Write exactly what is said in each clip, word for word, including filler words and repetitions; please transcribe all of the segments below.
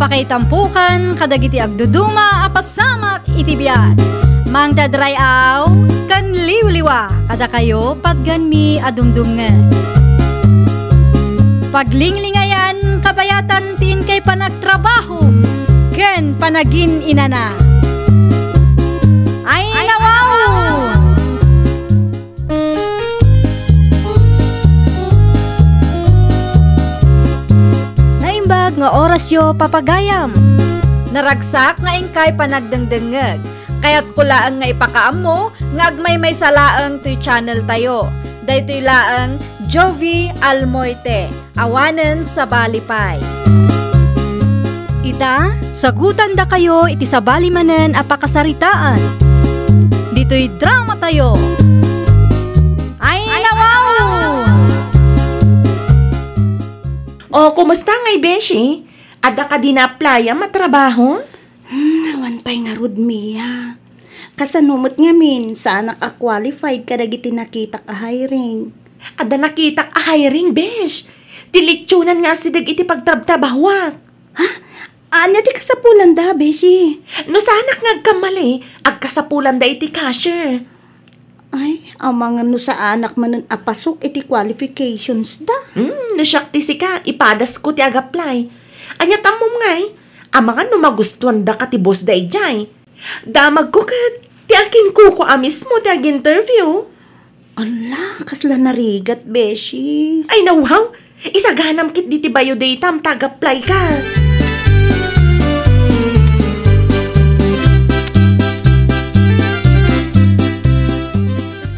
Pakaitampokan kadagiti agduduma a pasamak iti biag. Mangted ray-aw ken liwliwa kadakayo patgenmi a dumdumngeg. Paglinglingayan kabayatan ti inkay panagtrabaho ken panagin-inana. Ay, nawaw! Naimbag nga orasyo, papagayam. Naragsak nga inkay panagdengdengngeg. Kayatko laeng nga ipakaammo nga agmaymaysa laeng toy channel tayo. Daytoy laeng Jovi Almoite. Awanen sabali pay. Ita, sagutandakayo iti sabali manen a pakasaritaan. Ditoy drama tayo. Ay, nawaw! O, kumusta ngay, beshi? Adda kadi na-apply-am a trabaho? Hmm, awan pay ngarud, Mia. Kasano met ngamin, saanak a qualified kadagiti nakitak a hiring? Adda nakitak a hiring, besh. Ti litsunan nga asideg iti pagtrabtrabahuak. Ha? Ania ti kasapulanda, beshi? No saanak nga agkammali, agkasapulanda iti cashier. Ay, amangan no saanak manen a pasok iti qualifications da. Hmm, no siak ti sika, ipadasko ti ag-apply. Ania tammom ngay? Amangan no magustuandaka ti boss da idiay. Damagko ket ti akinkuko a mismo ti ag-interview. Ala, kasla narigat, beshi. Ay, nawaw! Isaganam ketdi ti biodatam ta ag-apply ka.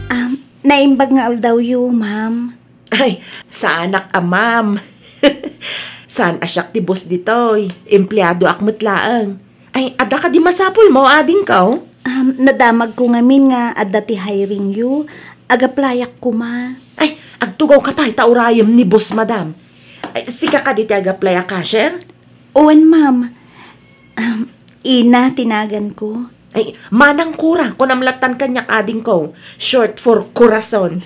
Um, naimbag nga aldawyo, ma'am. Ay, saanak a ma'am. Saan a siak ti boss ditoy. Empleadoak met laeng. Ay, adda kadi masapulmo, adingko? Um, nadamagko ngamin nga adda ti hiringyo. Ag-applyak koma. Ay, agtugawka pay ta urayem ni boss, madam. Ay, sika kadi ti ag-apply a cashier? Wen, ma'am. Um, Ina ti naganko. Ay, Manang Cora, kunam lattan kaniak, adingko. Short for corazon.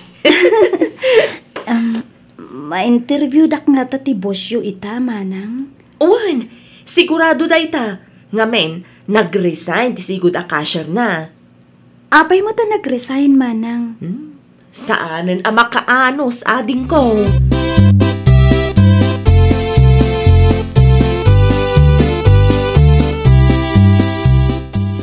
Um, ma-interviewdak ngata ti bossyo ita, Manang? Wen, sigurado dayta. Ngamin, nag-resign ti sigud a cashierna. Apay met a nag-resign, Manang? Hmm? Saanen a makaanus, adingko.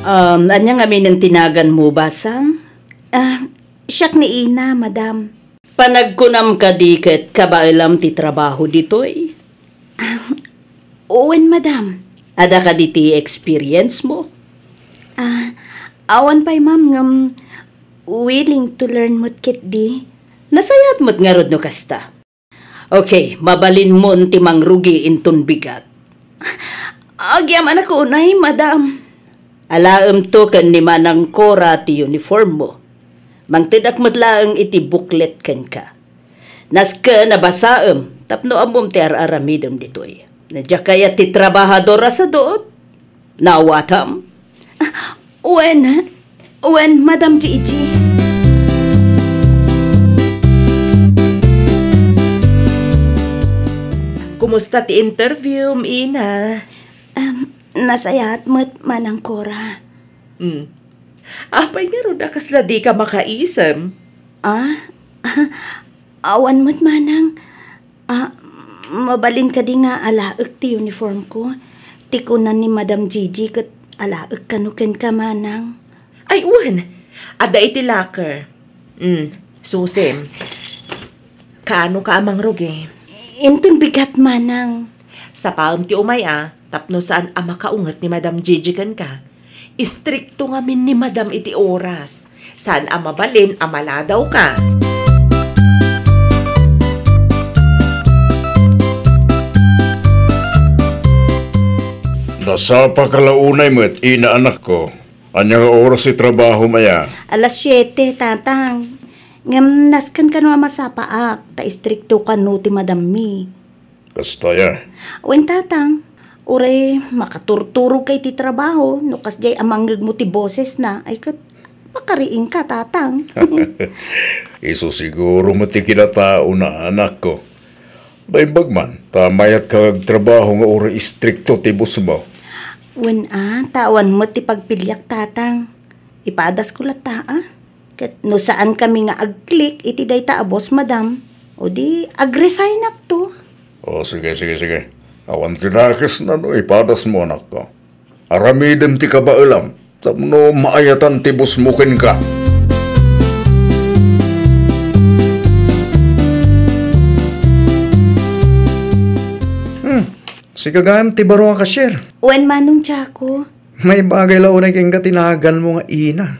Um, ania ngamin ti naganmo, basang? Ah, siak ni Ina, madam. Panagkunam kadi ket kabaelam ti trabaho ditoy? Ah, wen, madam. Adda kadi ti experience mo? Ah, awan pay, ma'am, ngem willing to learn met ketdi. Nasayaat met ngarud no kasta. Okay, mabalinmon ti mangrugi inton bigat. Agyamanak unay, madam. Alaemto ken ni Manang Cora ti uniformmo. Mangtedak met laeng iti booklet kenka. Nasken a basaem tapno ammom ti ar-aramidem ditoy. Diak kayat ti trabahador a sadut. Naawatam? Ah, wen, wen, Madam Gigi. Kumusta ti interview, Ina? Um, nasayaat met, Manang Cora. Hmm. Apay ngarud a kasla dika makaisem? Ah? Awan met, Manang. Ah, mabalin kadi nga alaek ti uniformko? Ti kunan ni Madam Gigi ket alaek kano kenka, Manang. Ay, wen. Adda iti locker. Mm, susim. Kaano ka a mangrugi? Inton bigat, Manang. Sapaem ti umay a, tapno saan a makaunget ni Madam Gigi kenka. Istrikto ngamin ni Madam iti oras. Saan a mabalin a maladawka. Nasapaka la unay met, Ina, anakko. Ania nga oras ti trabahom aya? Alas siete, Tatang. Ngem nasken kano a masapaak, ta istrikto kano ti madammi. Kasta aya? Wen, Tatang. Uray makaturturogka iti trabaho, no kasdiay a mangngegmo ti bosesna, ay ket pakariingka, Tatang. Isu siguro met ti kinataona, anakko. Naimbag man, ta mayat ka agtrabaho nga uray istrikto ti boss mo. Wen a, ta awan met ti pagpiliak, Tatang. Ipadasko latta a. Ket no saan kami nga agklik iti dayta a boss, Madam, o di agresignak to. O, sige, sige, sige. Awan ti dakes na no ipadas mo, anakko. Aramidem ti kabaelam tapno maayatan ti boss mo kenka. Hmm, sika gayam ti baro a cashier. Wen, Manong Jaco. Maibagay la unay kenka ti naganmo nga ina.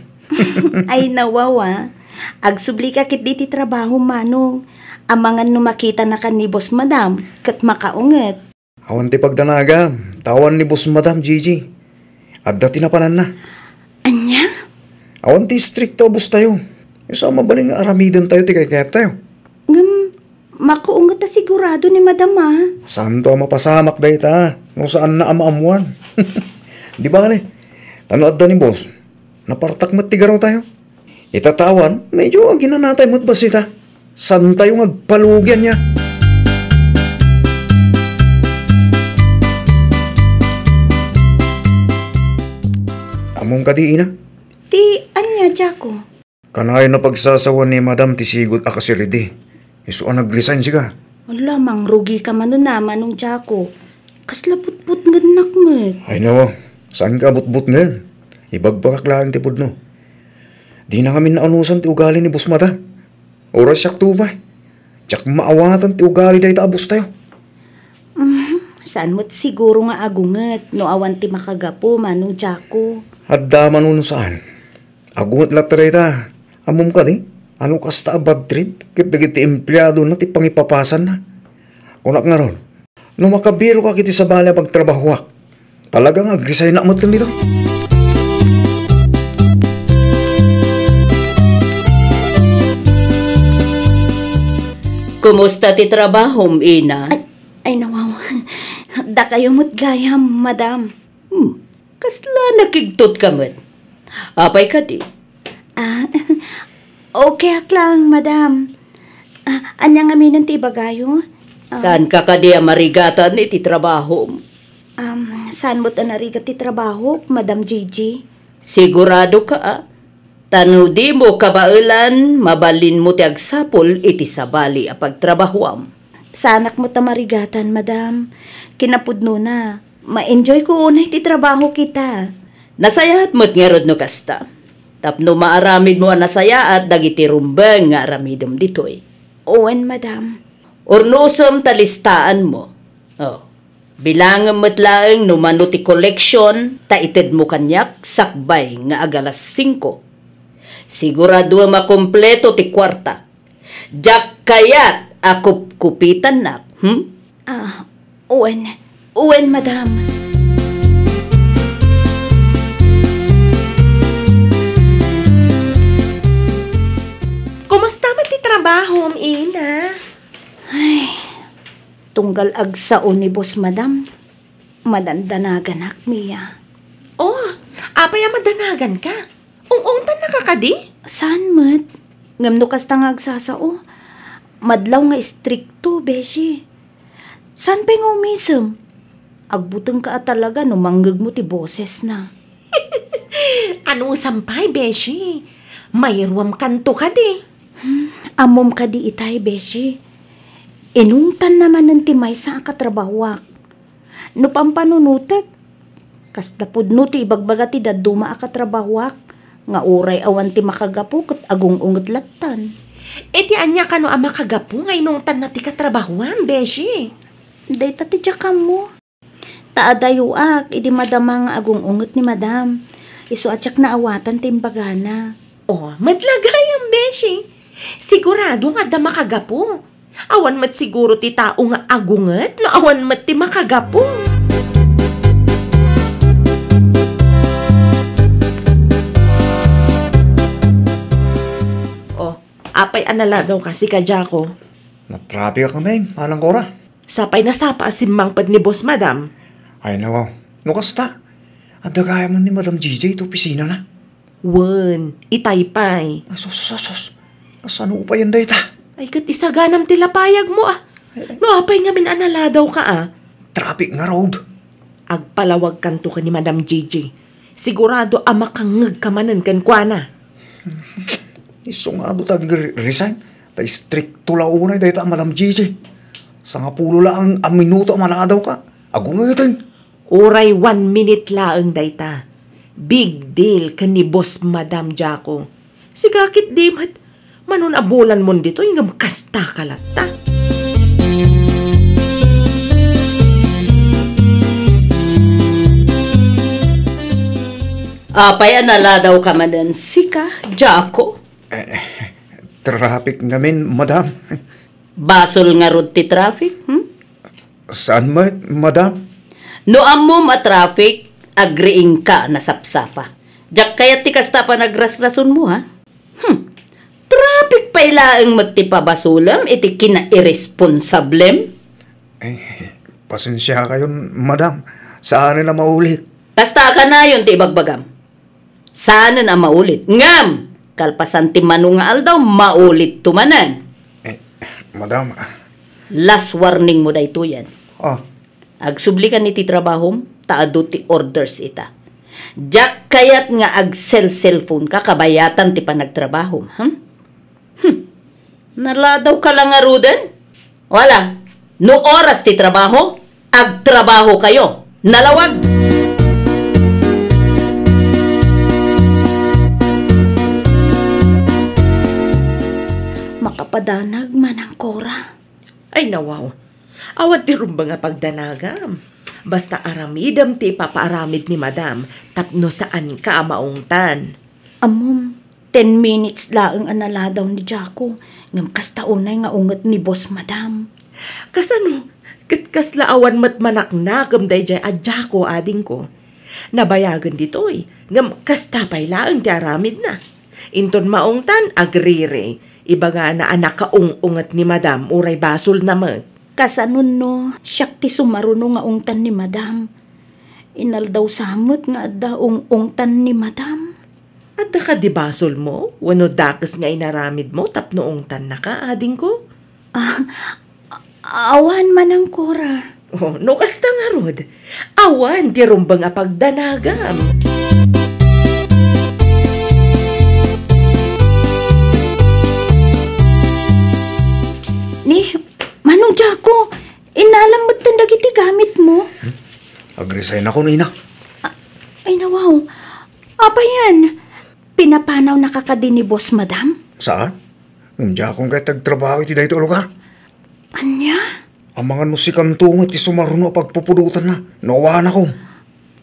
Ay, nawawa. Agsublika ketdi ti trabaho, Manong. Amangan no makitanaka ni Boss Madam, ket makaunget. Awan ti pagdanagam, ta awan ni Boss Madam, Gigi. Adda ti napananna. Ania? Awan ti istrikto a boss tayo. Isu a mabalin nga aramiden tayo ti kaykayat tayo. Ngem, makaunget a sigurado ni Madam a. Saanto a mapasamak dayta, no saanna a maammuan. Di bale, ta no adda ni boss, napartak met ti garaw tayo. Ita ta awan, medyo aginanatay met bassit a. Saantayo nga agpalugi ania. Ammom kadi, ina? Ti ania, Jaco? Kanayon a pagsasawan ni Madam ti sigud a kasiridi. Isu a nag-resign sika. Ala, mangrugika manen a, Manong Jaco. Kasla butbutngennak met. Ay, nawa, saanka a butbutngen. Ibagbagak laeng ti pudno. Dina ngamin naunusan ti ugali ni Boss Madam. Uray siak to pay. Diak maawatan ti ugali dayta a boss tayo. Mhm, saan met siguro nga agunget no awan ti makagapu, Manong Jaco. Adda man no saan. Agunget latta dayta. Ammom kadi, a no kasta a bad trip ket dagiti empleadona ti pangipapasanna. Kunak ngarud, no makabiroka iti sabali a pagtrabahoak, talaga nga agresignak metten ditoy. Kumusta ti trabahom, ina? Ay, ay, nawaw. Dakayo met gayam, madam. Hmm. Kasla nakigtot ka met? Apay kadi? Ah, okay ak lang, madam. Ah, ania ngamin ti ibagayo? Ah, saan ka kadi a marigatan iti trabahom? Um, saan met a narigat ti trabahok, Madam Gigi? Sigurado ka, ah? Ta no dimo kabaelan, mabalinmo ti agsapul iti sabali a pagtrabahoam. Saanak met a marigatan, madam. Kinapudnona, ma-enjoyko unay ti trabahok ita. Nasayaat met ngarud no kasta. Tapno maaramidmo a nasayaat dagiti rumbeng nga aramidem ditoy. Wen, madam. Urnosem ta listaanmo. Oh. Bilangem met laeng no mano ti koleksion ta itedmo kaniak sakbay nga agalas singko. Siguradoem a kompleto ti kuarta. Diak kayat a kupkupitannak, hmm? Ah, wen. Wen, madam. Kumusta met ti trabahom, ina? Ay, tunggal agsao ni boss, madam. Madandanaganak, Mia. Oh, apay a madanaganka? Ung-ungtannaka kadi? Saan met? Ngem no kasta nga agsasao, madlaw nga istrikto, beshi. Saan pay nga umisem? Agbutengka a talaga no mangngegmo ti bosesna. Anusam pay, beshi? Mairuamkanto kadi? Hmm, ammom kadi itay, beshi? Inungtanna manen ti maysa a katrabahoak. No pampanunotek, kasla pudno ti ibagbaga ti dadduma a katrabahoak nga uray awan ti makagapu ket agung-unget lattan. Iti ania kano a makagapu nga inungtanna ti katrabahoam, beshi? Dayta ti diak ammo. Ta adayoak idi madama nga agung-unget ni madam. Isu a diak naawatan ti imbagana. Oh, madla gayam, beshi. Sigurado nga adda makagapu. Awan met siguro ti tao nga agunget no awan met ti makagapu. Oh, apay a naladaw kasi ka, Jaco? Natrapik a kami, Manang Cora. Sapay nasapa a simmangpet ni Boss Madam. Ay, nawaw. No kasta, adda gayam ni Madam G J iti opisinana. Wen, itay pay. Asus, asus, asus. Kasano payen dayta? Ay, ket isaganam ti lapayagmo, ah. No apay ngamin a naladawka a? Traffic ngarud. Agpalawagkanto ken ni Madam Gigi. Sigurado a makangngegka manen kenkuana. Isu nga adu ta agre-, resign. Ta istrikto la unay dayta a Madam Gigi. Sangapulo laeng a minuto a maladawka. Agungeten. Uray one minute laeng dayta. Big deal ken ni Boss Madam Jaco. Sika ketdi met, mano a bulanmon ditoy ngem kasta ka latta. Apay a naladawka manen sika, Jaco? Eh, traffic ngamin, madam. Basol ngarud ti traffic, hmm? Saan met, madam? No ammom a traffic, agriingka a nasapsapa. Diak kayat ti kasta a panagrasrasonmo, ha? Hmm. Traffic pay laeng met ti pabasolem iti kinairresponsablem? Eh, pasensiakayon, madam. Saanen a maulit. Kasta a kanayon ti ibagbagam. Saanen a maulit. Ngem, kalpasan ti mano nga aldaw, maulitto manen. Eh, madam, ah. Last warningmo daytoyen. Ah. Agsublikan iti trabahom, ta adu ti orders ita. Diak kayat nga agsel-cellphone ka kabayatan ti panagtrabahom, hmm? Hmm. Naladawka la ngaruden? Wala. No oras ti trabaho, agtrabahokayo. Nalawag! Makapadanag, Manang Cora. Ay, nawaw. Awan ti rumbeng a pagdanagam. Basta aramidem ti ipapaaramid ni Madam tapno saanka a maungtan. Ammom, ten minutes laeng a naladaw ni Jaco, ngem kasta unay nga unget ni Boss Madam. Kasano? Ket kasla awan met manaknakem daydiay a Jaco, adingko. Nabayagen ditoy, ngem kasta pay laeng ti aramidna. Inton maungtan, agriri. Ibagana a nakaung-unget ni Madam, uray basolna met. Kasanon no, siak ti sumaruno nga ungtan ni Madam? Inaldaw sa met nga adda ung-ungtan ni Madam. Adda kadi basolmo wenno dakes nga inaramidmo tapno ungtannaka, adingko? Ah, a-, awan, Manang Cora. Oh, no kasta ngarud, awan ti rumbeng a pagdanagam. Ni, Manong Jaco, innalam metten dagiti gamitmo. Agresign ako, Nina. A-, ay, nawaw. Apayen? Pinapanawnaka kadi ni Boss Madam? Saan? Ngem diakon kayat ti agtrabaho iti daytoy a lugar. Ania? Amangan no sikanto met ti sumaruno a pagpupudotanna, no awanakon.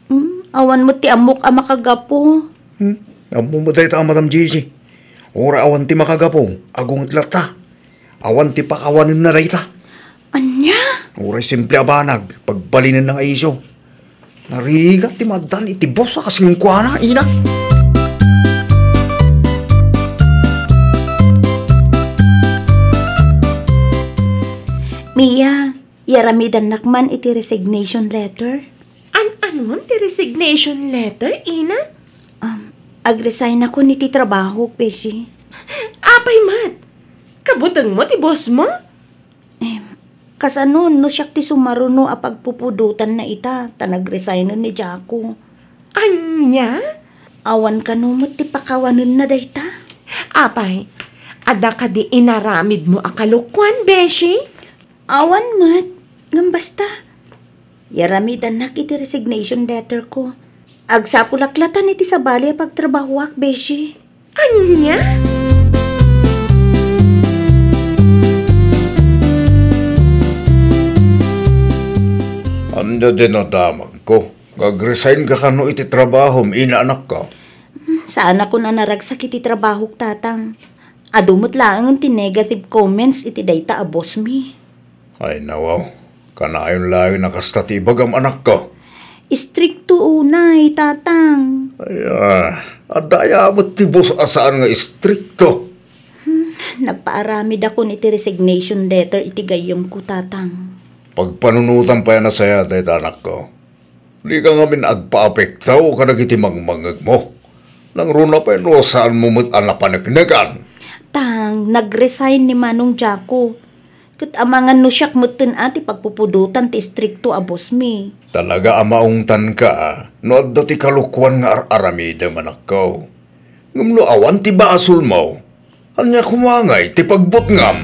Hmm, awan met ti ammok a makagapu. Hmm? Ammom met dayta, Madam Gigi. Uray awan ti makagapu, agunget latta. Awan ti pakawanenna dayta. Ania? Uray simple a banag, pagbalinenna nga isyu. Narigat ti maaddan iti boss a kas kenkuana, Ina. Mia, yaramidannak man iti resignation letter. An-anon ti resignation letter, Ina? Um, agresign ako iti trabahok, Beshi. Apay met? Kabutengmo ti boss mo? Em, kasano no siak ti sumaruno a pagpupudotanna ita, ta nagresignen ni Jaco? Ania? Awan kano met ti pakawanenna dayta? Apay, adda kadi inaramidmo a kalokuan, Beshi? Awan met, ngem basta. Yaramidannak iti resignation letter ko. Agsapulak latta iti sabali a pagtrabahoak, Beshi. Ania? Ania ti nadamagko? Agresign ka kano iti trabahom, Ina, anakko? Hmm, saanakon a naragsak iti trabahok, Tatang. Adu met laengen ti negative comments iti dayta a boss mi. Ay, nawaw. Kanayon laeng a kasta ti ibagam, anakko. Istrikto unay, Tatang. Ay, ah, adda aya met ti boss a saan nga istrikto? Hmm, nagpaaramidakon iti resignation letter iti gayyemko, Tatang. Pagpanunotam pay a nasayaat dayta, anakko. Dika ngamin agpaapekto kadagiti mangmangngegmo. Nangruna pay no saanmo met a napaneknekan. Tang, nagresign ni Manong Jaco. Ket amangan no siak metten a ti pagpupudotan ti istrikto a boss mi. Talaga a maungtanka no adda ti kalokuan nga ar-aramidem, anakko. Ngem no awan ti basolmo, ania koma ngay ti pagbutngam?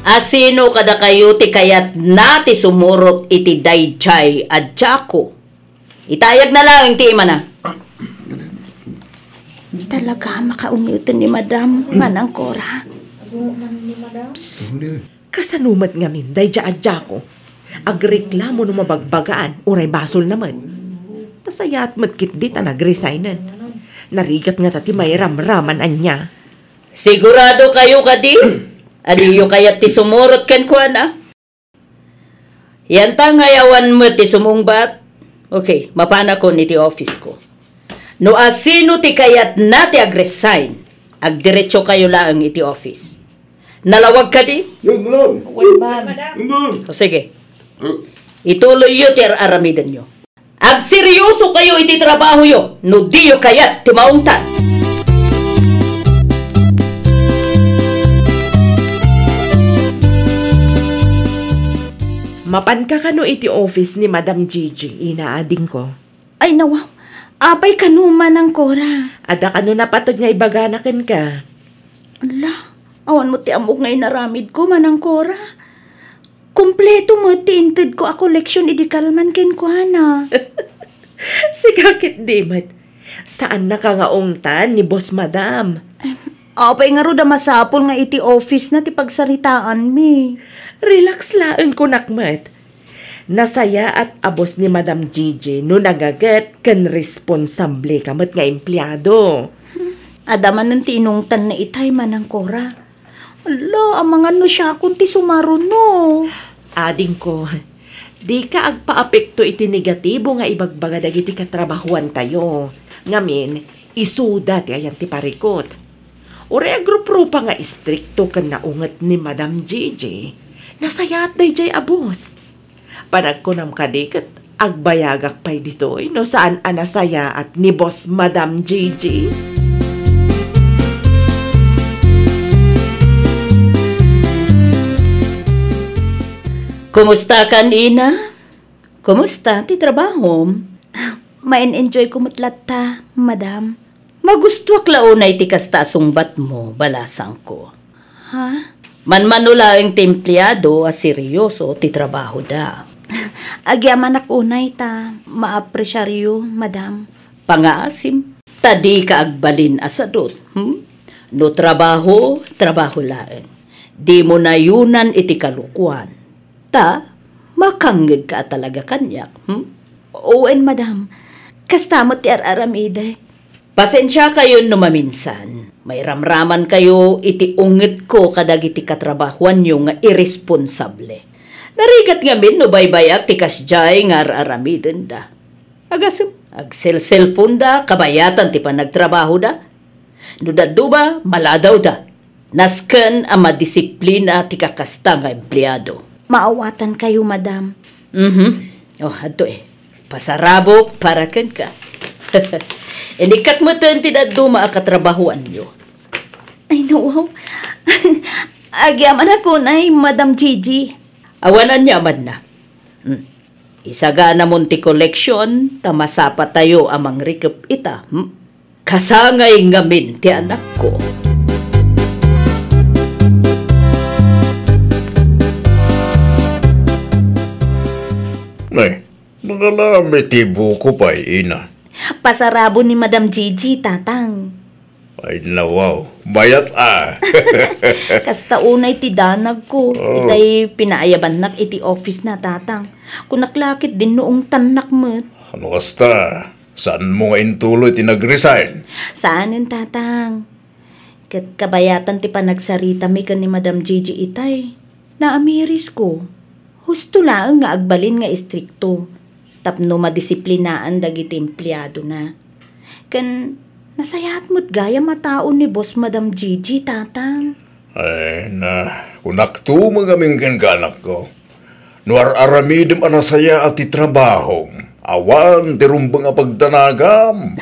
A sino kadakayo ti kayatna ti sumurot iti daydiay a Jaco? Itayagna laeng ti imana. Talaga a makaungeten ni Madam, Manang Cora. Psst. Kasano met ngamin daydiay a Jaco? Agreklamo no mabagbagaan, uray basolna met. Nasayaat met ketdi ta nagresignen. Narigat ngata ti mairamraman ania. Sigurado kayo kadi a diyo kayat ti sumurot kenkuana? Yanta nga awan met ti sumungbat. Okay, mapanakon iti office ko. No asino ti kayatna ti agresign, agdiretso kayo laeng iti office. Nalawag kadi? Yes, madam. Wen, ma'am. Yes, ma'am. O sige. Ituloyyo ti ar-aramidenyo. Agseryoso kayo iti trabahoyo no diyo kayat ti maungtan. Mapanka kano iti office ni Madam Gigi, ina, adingko? Ay, nawaw. Apay kano, Manang Cora? Adda kano napateg nga ibagana kenka? Ala, awan met ti ammok nga inaramidko, Manang Cora. Kompleto met ti intedko a koleksyon idi kalman kenkuana. Sika ketdi met. Saannaka nga ungtan ni Boss Madam. Em, apay ngarud a masapul nga iti office na ti pagsaritaanmi? Relax laeng kunak met. Nasayaat a boss ni Madam Gigi no nagaget ken responsable ka met nga empleado. Adda manen ti inungtanna itay, Manang Cora. Ala, amangan no siakon ti sumaruno. Adingko, dika agpaapekto iti negatibo nga ibagbaga dagiti katrabahoantayo. Ngamin, isuda ti ayan ti parikut. Uray agruprupa nga istrikto ken naunget ni Madam Gigi, nasayaat daydiay a boss. Panagkunam kadi ket agbayagak pay ditoy no saan a nasayaat ni Boss Madam Gigi. Kumusta kan, ina? Kumusta ti trabahom? Main-enjoy ko met latta, madam. Magustuak la unay ti kasta a sungbatmo, balasangko. Ha? Manmano laeng ti empleado a seryoso ti trabahoda. Agyamanak unay ta maapresiaryo, madam. Pangaasim, ta dika agbalin a sadut, hmm? No trabaho, trabaho laeng. Dimo nayunan iti kalokuan. Ta, makangngegka a talaga kaniak, hmm? Wen, madam. Kasta met ti ar-aramidek. Pasensiakayon no maminsan. Mairamramankayo iti ungetko kadagiti katrabahoanyo nga irresponsable. Narigat ngamin no baybayak ti kasdiay nga ar-aramidenda. Agasem, agselselfonda, kabayatan ti panagtrabahoda. No dadduma, maladawda. Nasken a madisiplina ti kakasta nga empleado. Maawatankayo, madam. Mhm. Oh, adto eh. Pasarabok para kenka. Inikkat metten ti dadduma a katrabahoanyo. Ay, no, wow. Agyamanak unay, Madam Gigi. Awan ania a madna. Hmm. Isaganamon ti koleksyon, ta masapatayo a mangrikep ita, hmm? Kasangay ngamin ti anakko. Nay, nangalami ti buko pay, ina. Pasarabo ni Madam Gigi, tatang. Ay, nawaw. Mayat a. Kasta unay ti danagko. Oh. Itay pinaayabannak iti office na, tatang. Kunak la ket dinno ungtannak met. Ano kasta? Saanmo nga intuloy ti nag-resign? Saanen, tatang. Ket kabayatan ti panagsaritami ken ni Madam Gigi itay. Naamirisko. Husto laeng nga agbalin nga istrikto tapno madisiplinaan dagiti empleadona. Ken nasayaat met gayam a tao ni Boss Madam Gigi, tatang. Ay, na, kunakto met ngamin kenka, anakko. No ar-aramidem a nasayaat ti trabahom, Awan ti rumbeng a pagdanagam.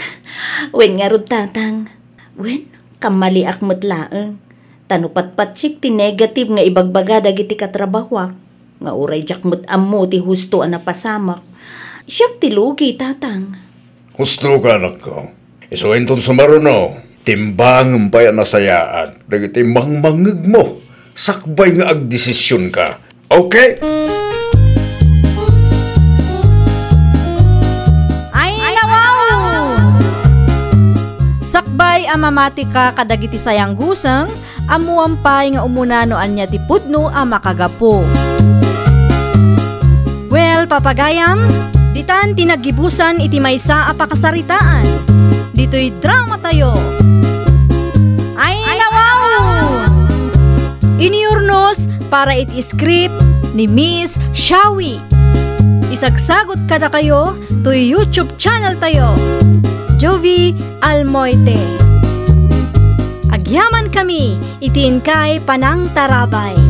Wen ngarud, Tatang. Wen, kammaliak met laeng. Ta no patpatsik ti negative nga ibagbaga dagiti katrabahuak, nga uray diak met ammo ti husto a napasamak, siak ti lugi, Tatang. Husto ka, anakko. Isu inton sumaruno, timbangem pay a nasayaat dagiti mangmangngegmo sakbay nga agdesisionka. Okay? Ay, nawaw! Sakbay a mamatika kadagiti sayangguseng, ammuam pay nga umuna no ania ti pudno a makagapu. Well, papagayam, ditan ti naggibusan iti maysa a pakasaritaan. Ditoy drama tayo. Ay, nawaw! Iniurnos para iti script ni Miss Shawi. Isagsagot kadakayo toy YouTube channel tayo, Jovi Almoite. Agyaman kami iti inkay panangtarabay.